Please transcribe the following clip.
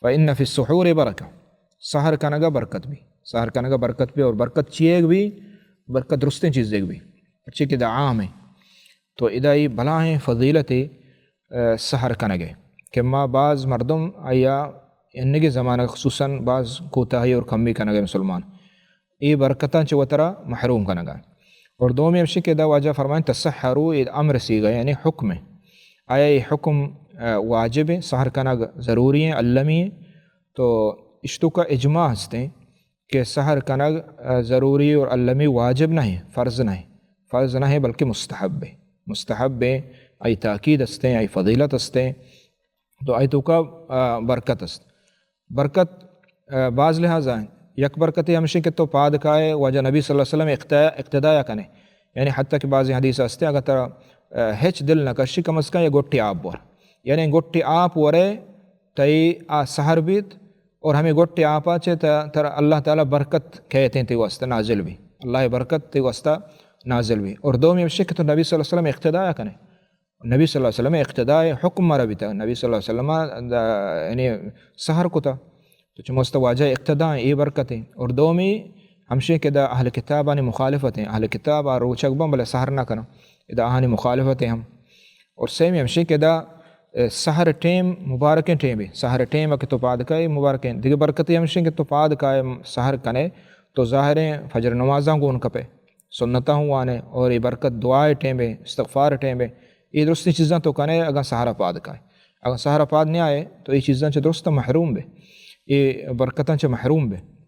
فإن في السحور بركة۔ سحر کنگا برکت بی، سحر کنگا برکت بی، اور برکت چیئے بی؟ برکت درستیں چیزے بی، پرچے کہ دا عام ہے۔ تو ادا ای بلاہیں فضیلت، آ، سحر کنگے کہ ما باز مردم آیا انگے زمانہ خصوصاً باز کوتاہی اور کمی کنگے مسلمان۔ اے برکتاں چہ وترا محروم کنگا۔ اور دومی ہمشی کہ دا واجہ فرمائیں تسحروا، اے امر صیغہ یعنی حکم ہے۔ آیا اے حکم، آ، واجب ہے، سحر کنگ ضروری ہے، المی ہے؟ تو اشتوکا اجماع ہستیں کہ سحر کنگ، آ، ضروری اور المی، واجب نہیں، فرض نہیں، فرض نہیں بلکہ مستحب ہے، مستحب ہے، آئی تاکید ہستیں، آئی فضیلت ہستیں۔ تو آئی توکا، آ، برکت است۔ برکت، آ، باز لحاظ ہیں۔ یک برکت ہمشی کہ تو پاد کائے واجہ نبی صلی اللہ علیہ وسلم اقتدا، اقتداء کنے۔ یعنی حتیٰ کہ بعضی حدیث ہستے، اگر ترا، آ، ہچ دل نہ کشی، کم از کم یہ گٹی آپ ور۔ یعنی گٹی آپ ورے، تئی آ سحر بیت، اور ہمیں گٹی آپا چے تا، ترا اللہ تعالیٰ برکت کہتے ہیں تی واسطہ نازل بی۔ اللہ برکت تی واسطہ نازل بی۔ اور دومی ہمشی کہ تو نبی صلی اللہ علیہ وسلم اقتداء کنے۔ نبی صلی اللہ علیہ وسلم اقتداء حکم مارا بیتا۔ نبی صلی اللہ علیہ وسلم دا، یعنی سحر کتا۔ تو چموست واجہ اقتداء اے برکتیں۔ اور دومی ہمشی کہ دا اہل کتابانی مخالفت ہیں۔ اہل کتاب آ روچگ بن بلے سحر نہ کنن۔ ادا آہانی مخالفت ہیں ہم۔ اور سیمی ہمشی کہ دا، اے، سحر ٹیم مبارکیں ٹیم ہے۔ سحر ٹیم کہ تو پاد کائے مبارکیں۔ دیگہ برکتی ہمشی کہ تو پاد کائے سحر کنے تو ظاہریں فجر نمازاں گون کپے۔ سنتاں ہوں وانے، اور اے برکت دعائے ٹیم بے، استغفار ٹیم بے، اے درستیں چیزاں تو کنے اگاں سحر پاد کائے۔ اگاں سحر پاد نہ آئے تو اے چیزاں چہ درست محروم بے، اے برکتاں چہ محروم بے۔